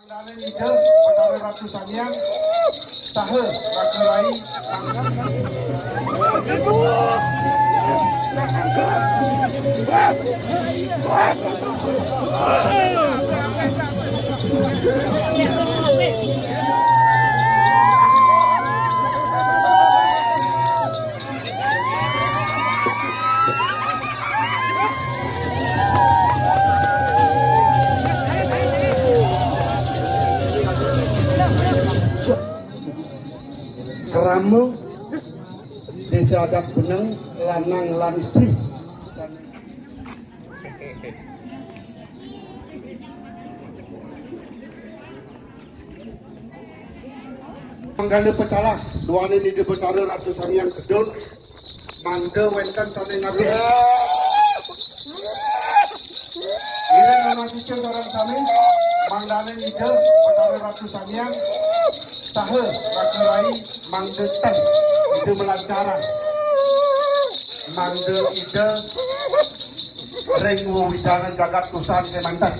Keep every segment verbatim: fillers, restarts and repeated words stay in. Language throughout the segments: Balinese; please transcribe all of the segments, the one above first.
Ida Betara Ratu Sanghyang saha Raka Rai. Krama Desa Adat Beneng, lanang lan istri. Manggala pecalang, duaning Ida Betara Ratu Sanghyang Kedul, mangda wenten sane nagih. Ngiring nunas ica sareng sami, mangdaning Ida Betara Ratu Sanghyang saha Raka Rai mangda ten, Ida malancaran, mangda Ida ring wewidangan jagat kusan kemanten.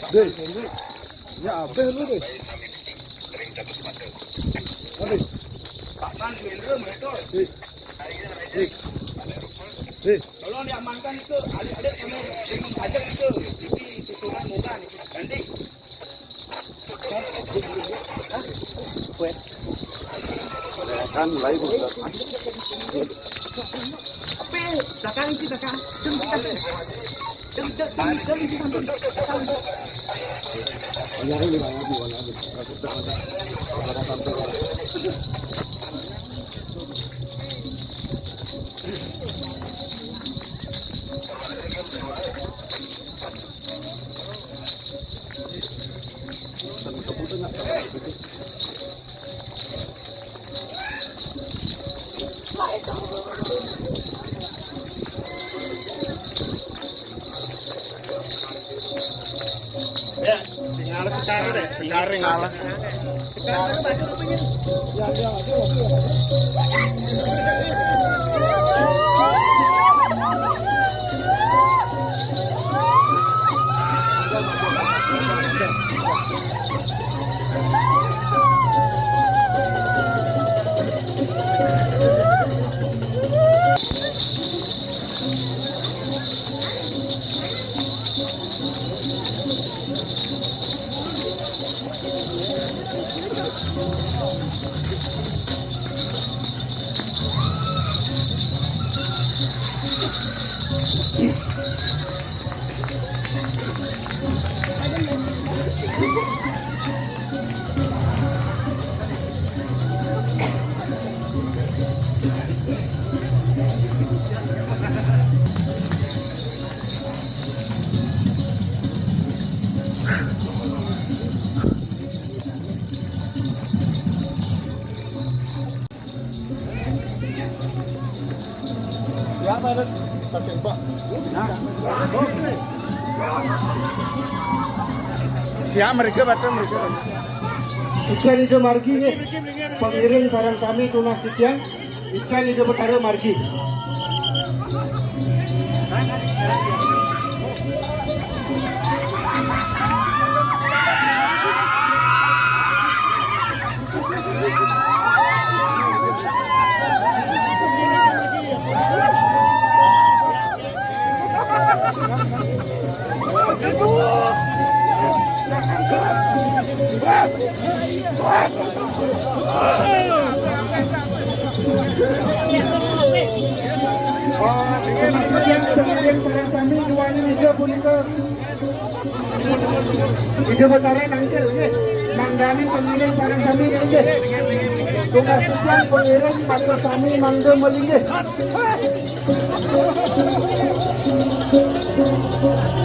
Deh, ya abis lu deh. Aduh. Deh. Deh. Deh. Tolong diamankan itu, adik-adik kami bingung aja itu. Jadi susunan muda nih. Nanti. Kan mulai buka. Apa? Belakang itu, belakang. Jom kita. Jom, jom, jom, jom, jom, jom. Belakang. Belakang, belakang, belakang. Ya, tinggal sekarang deh, sekarang lah. Siapa itu? Pasien, Pak. Siapa mereka, Pak? Mereka. Ican Ida margi nggih. Pengiring sareng sami tunas titiang. Ican Ida Betara margi. Ida Betara nangkil nggih. Mangdaning pengiring sareng sami nggih. Tunas titiang pengiring mangda sami mangda malinggih.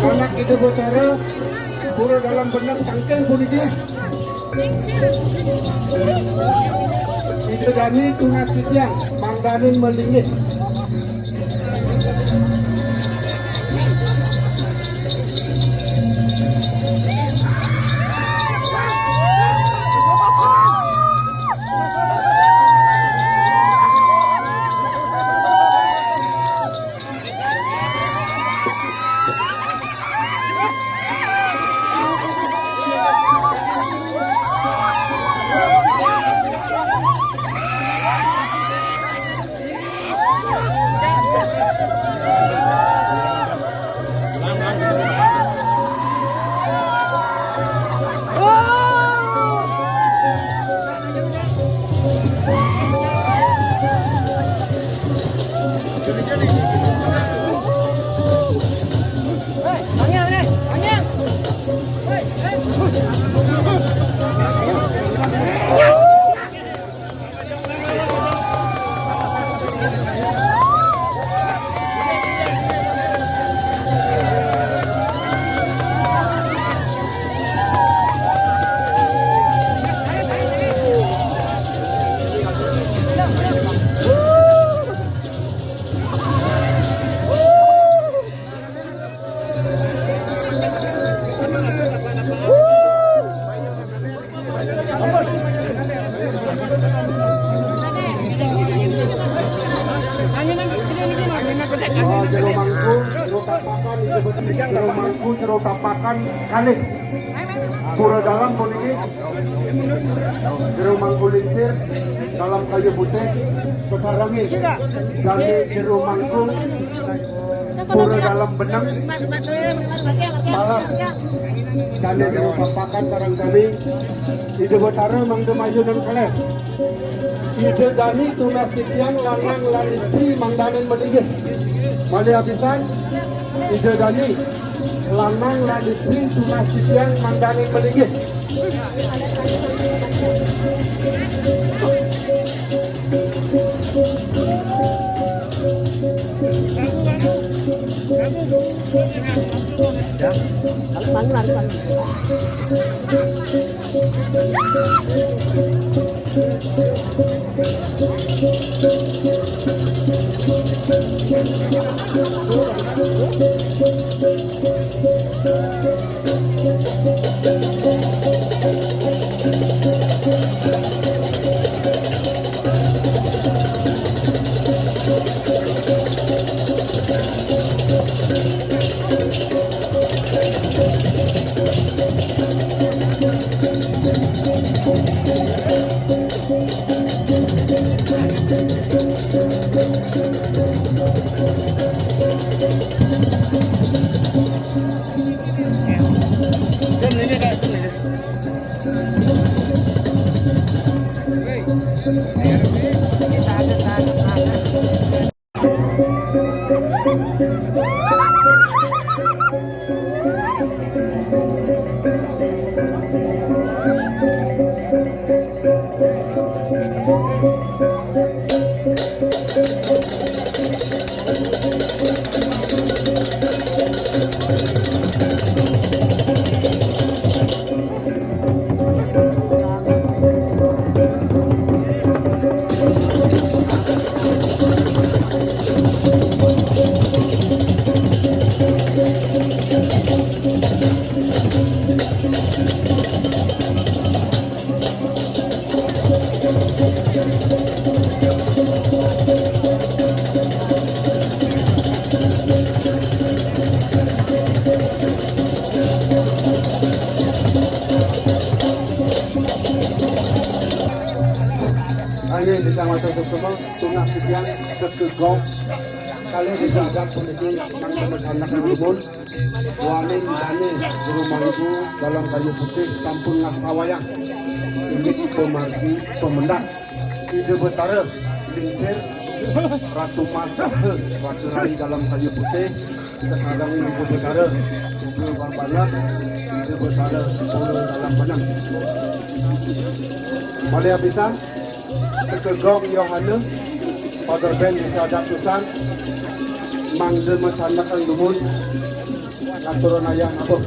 Anak Ida Betara, Pura Dalem Beneng tangkil puniki. Ida Dani tunas titiang, mangda Danin malinggih. Jero mangku, jero tapakan, jero mangku, jero tapakan, kalih. Pura dalam puniki. Jero mangku lingsir, dalam kayu putih, kasarengin dané jero mangku, pura dalam beneng, taler dané jero tapakan sareng sami. Ida Betara mangda mayunan kalih. Ida dané tunas titiang lanang lan istri mangdané malinggih. Malih apisan, Ida dané lanang lan istri tunas titiang mangdané malinggih. Ayo, kita matur suksma, tunas titiang sekegok. Kalih desa adat puniki kang samesanak nuwun. Waning dané jero mangku dalam kayu putih sampun ngastawayang indik pamargi pamendak. Ida Betara lingsir, Ratu Mas, Ratu Rani dalam kayu putih, kasarengin Ida Betara Sugih Bambana, Ida Betara Pura dalam beneng. Malih apisan, Sekegong Yohana, Pager Band Desa Adat Tusan, mangda masandekan dumun, ngaturang ayah nabuh.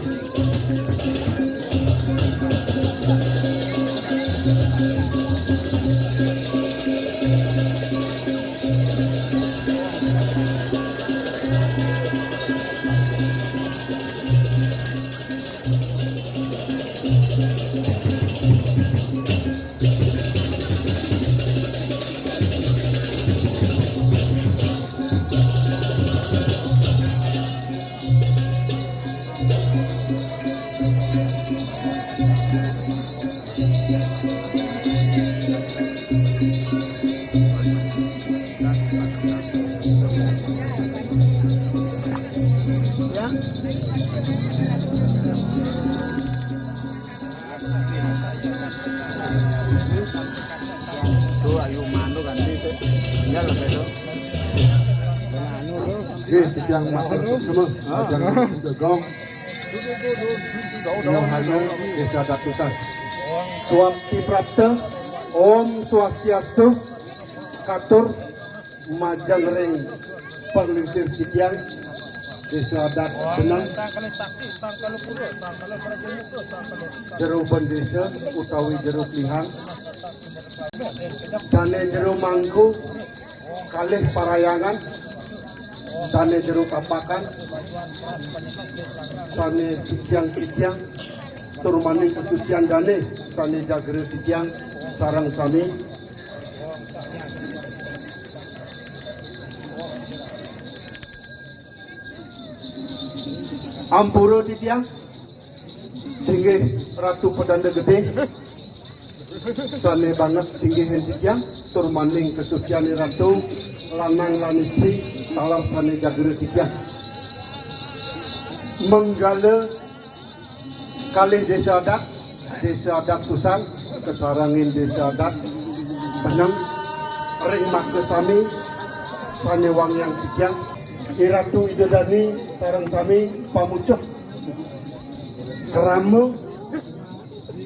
Nggih, titiang matur suksma, majeng Ida Gong. Inggih, Désa Adat Tusan. Swasti prapta, Om Swastiastu, katur majeng ring panglingsir titiang, Désa Adat Beneng, Jero Bendésa utawi Jero Klihang, Dané Jero Mangku, kalih parhyangan, Dané Jero Tapakan, sané suciang titiang, tur maning kasucian dané, sané jagra titiang, sareng sami. Ampura titiang, singgih Ratu Pedanda Gedé, sané banget singgihin titiang, tur maning kasucian Ratu, lanang lan istri, taler sané jagra titiang. Manggala kalih désa adat, Désa Adat Tusan, kasarengin Désa Adat Beneng, ring makasami, sané wangiang titiang, I Ratu Ida Dané, sareng sami pamucuk. Krama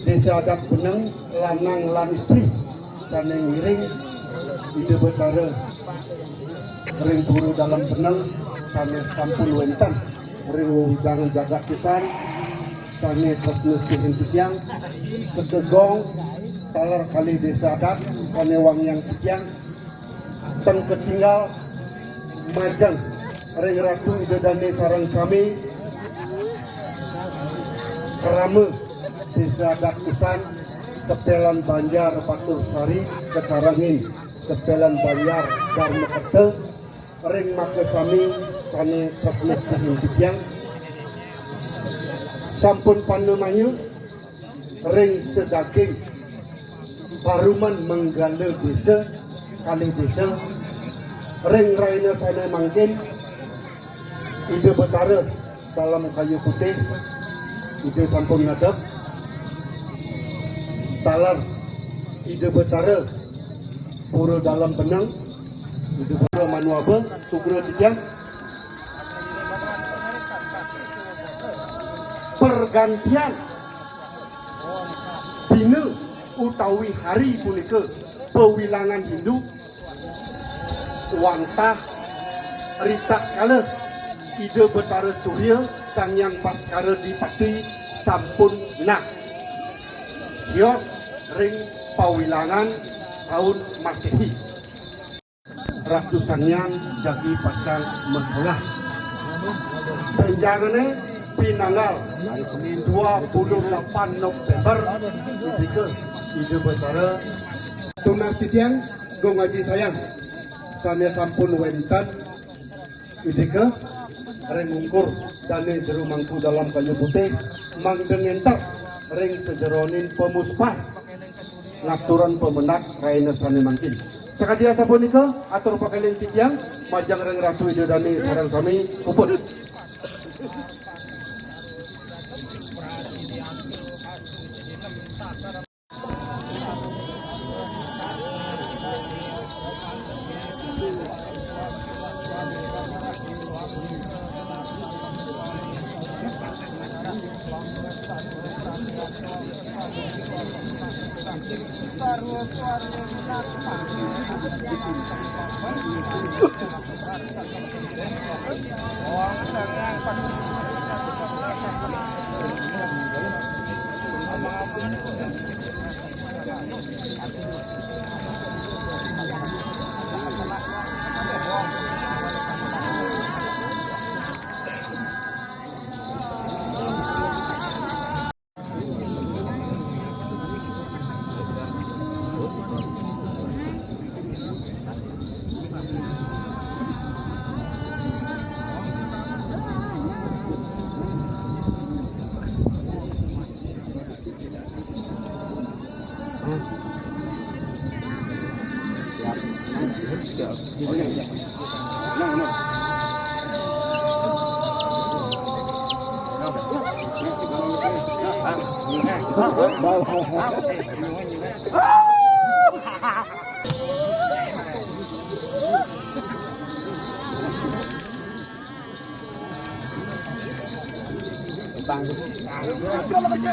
Désa Adat Beneng, lanang lan istri, sané ngiring Ida Betara ring Pura Dalem Beneng, sané sampun wénten ring wewidangan jagat Tusan, sané tresna sihin titiang, Ida Gong, taler kalih désa adat, sané wangiang titiang, ten ketinggal majeng ring Ratu Ida Dané sareng sami, krama Désa Adat Tusan, Sepelan Banjar Batur Sari, kasarengin Sepelan Banjar Dharma Kerta, ring makasami sané tresna sihin titiang. Sampun panemaya ring sadaging paruman manggala désa kalih désa, ring rahina sané mangkin, Ida Betara Dalem Kayu Putih, Ida sampun ngadeg. Taler Ida Betara Pura Dalem Beneng, Ida Betara Manuaba, sugra titiang. Pergantian dina utawi hari punika, pawilangan Hindu, wantah ritatkala Ida Betara Surya Sang Hyang Baskara Dipati sampun nah. Sios ring pawilangan taun Masehi. Ratu Sanghyang jagi pacang masolah. Bénjangané pinanggal dua puluh delapan November indika Ida Betara. Tunas titiang, Gung Aji Sayang, sané sampun wénten indika ring ungkur dané jero mangku Dalem Kayu Putih, mangda ngénter ring sajeroning pamuspah. Ngaturan pamendak rahina sané mangkin. Sakadi asapunika, atur pakeling titiang, majeng ring Ratu Ida Dané sareng sami, puput. Ini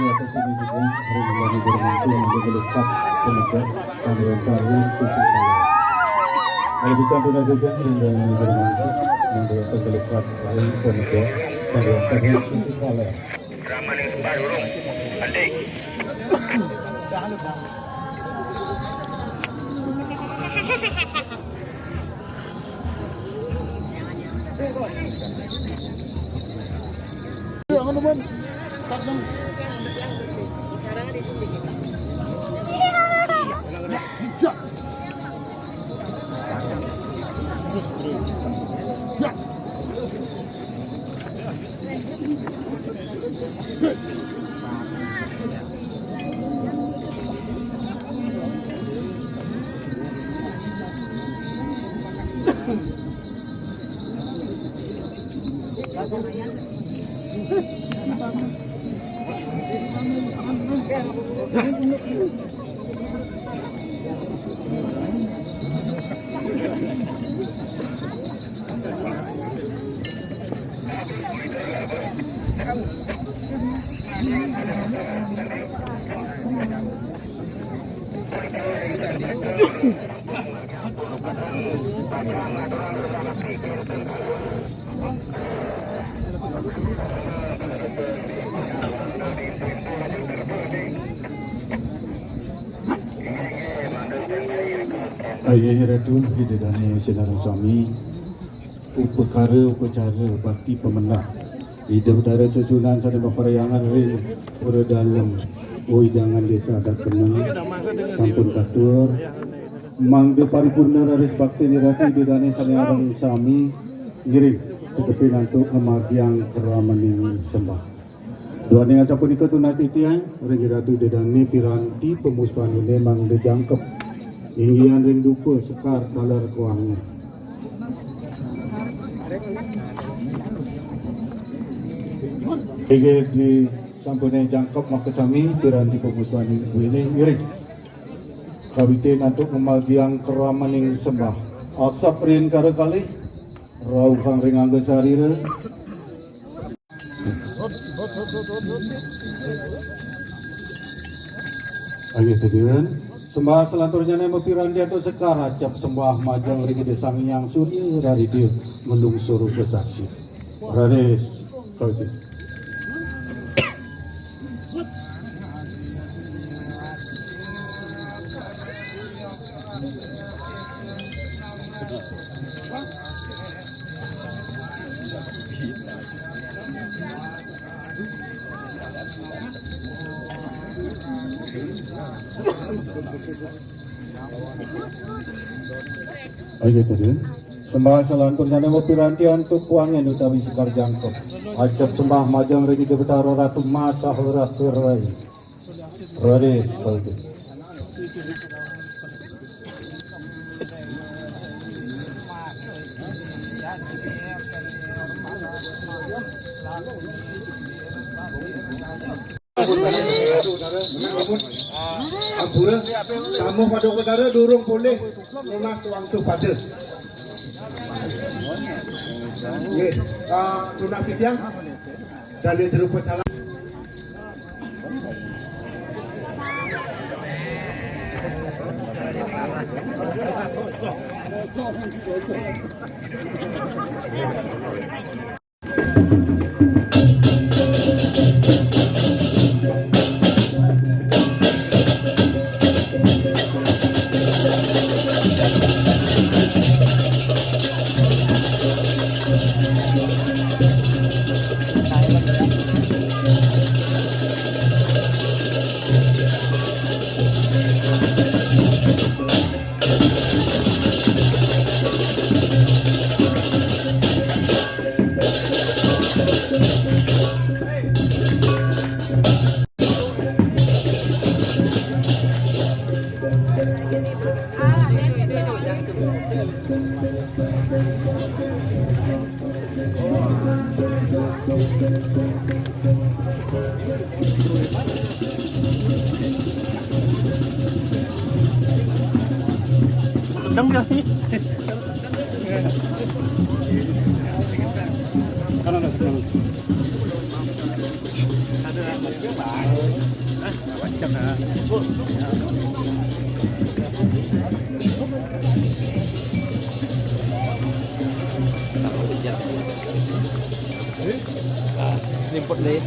atas ini juga, hari ini berlangsung untuk melekat penegak Sanggar Tari Sisi Kala. Kalau bisa punya saja, hari ini berlangsung untuk melekat hari penegak Sanggar Tari Sisi Kala. Drama ning sembah durung. Andi. Ayah Ratu, Ida Dane sinareng sami, upakara upacara bakti pamendak Ida Betara Sesuhunan sane maparhyangan ring Pura Dalem, wewidangan Desa Adat Keneng, sampun katur, mangda paripurna raris bakti Ida Dane sane areng sami ngiring tetepin antuk ngamargiang kramaning sembah. Duaning asapunika tunas titiang, ring Ratu Ida Dane piranti pamuspanine mangda jangkep. Inggihan ring dupa sekar taler kuangnya. Inggih disampune jangkep makasami piranti pamuspanine ngiring. Kawitin antuk ngamargiang kramaning sembah. Asep ring kara kalih, rauhang ring angga sarira. Ayo, teduhan. Sembah selanturnyane mapiranti antuk sekar, acep sembah majeng ring Ida Sang Hyang Surya Raditya nglungsur upasaksi. Raris, kalih. Ayo, tadi. Sembah salanturnyane mapiranti antuk kuangen utawi sekar jangkep. Acep sembah majeng ring Ida Betara Ratu Masah Ratu Rai. Raris, kalih. Ampura, tamu pada udara durung polih nunas wangsuh pada. Nggih, ah, tunas titiang, Dane Drupa Salam. Tendang dia sih. Kanan, kanan. Limpot deh.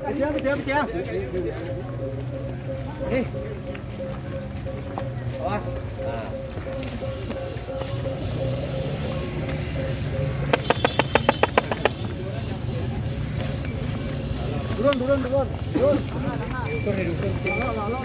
Pecah, pecah, pecah. Eh. Awas. Nah. Turun, turun, turun. Turun. Turun, turun.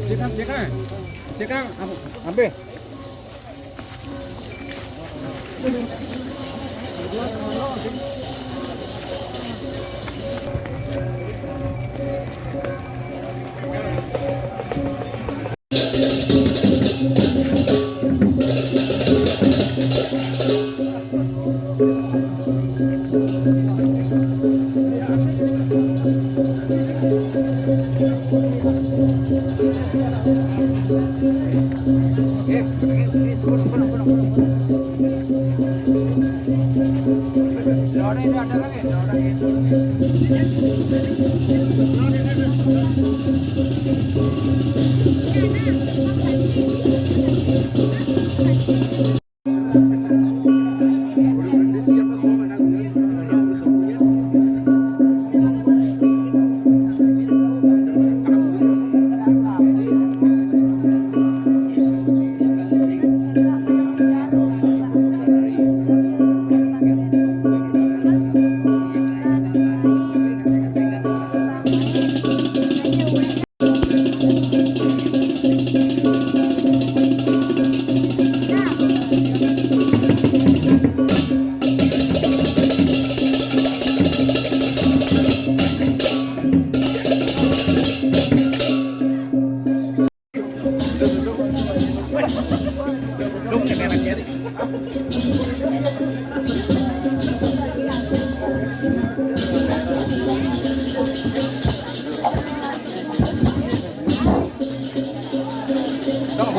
Cekang, cekang. Cekang, am-, ambil.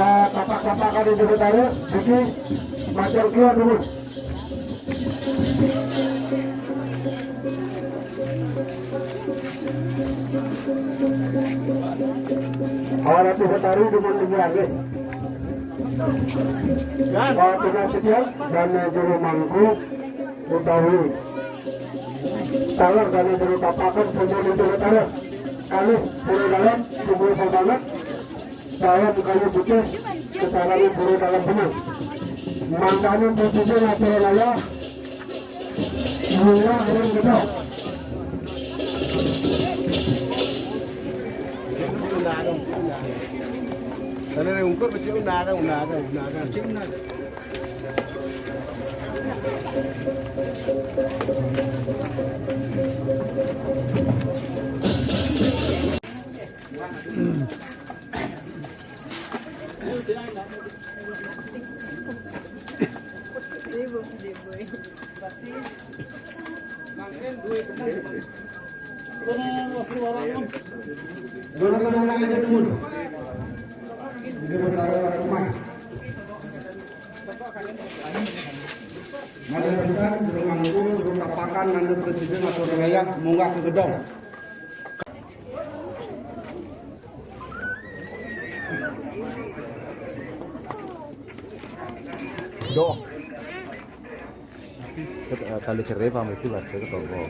Nah, kapak-kapak ada di utara, bikin macam keluar dulu. Awak Ratu Betari demen dengar, eh. Awak Tugas Setia dan juru mangku utawi taler dan juru tapakan semua itu utara. Kalih pura dalam, semua banget. Saya bukannya putih, sekarang pura dalam penuh. Mangkane posisi Nasrullah, Sana ungkur, Mari pisan, durung nganggur, durung tapakan, nanda presiden atau wilayah, munggah ke gedong. Doh. Ket-, eh, tali kere pam itu lah, saya ketobo.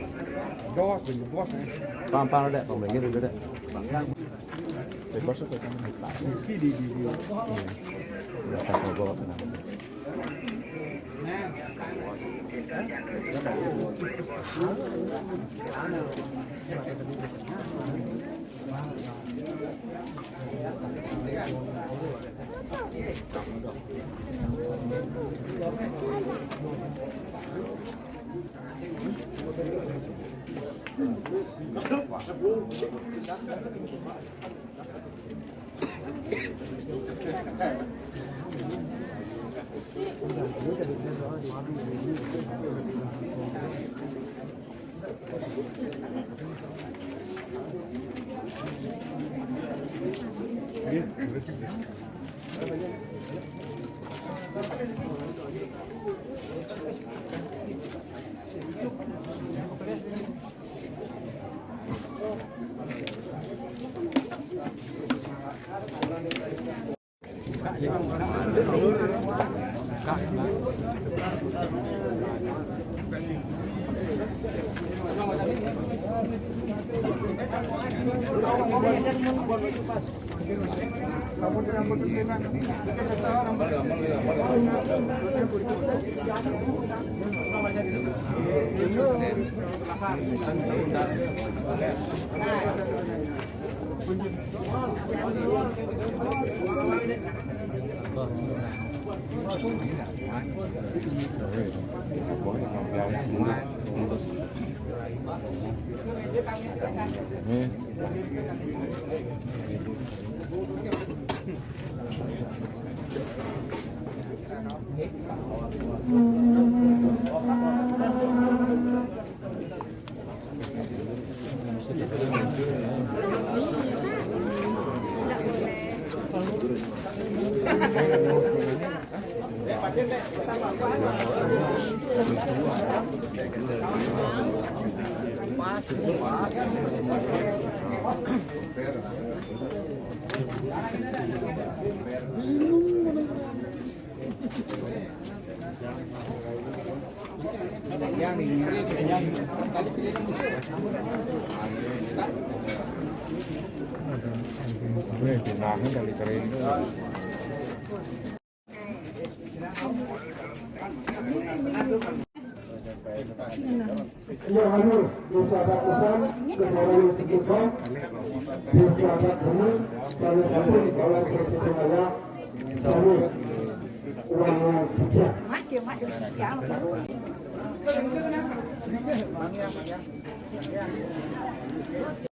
Dos, bos, eh. Pam, pam, ada, pam, ini udah ada. Bebas, oke, kan? Di, di, di, di. Iya. Udah, ketobo, tenang. Iya, hadir di sahabat pesan, ke saudara Yusuf Iqbal, di sahabat Bumi, salah satu kepala Presiden Raya, Sani, uang bijak.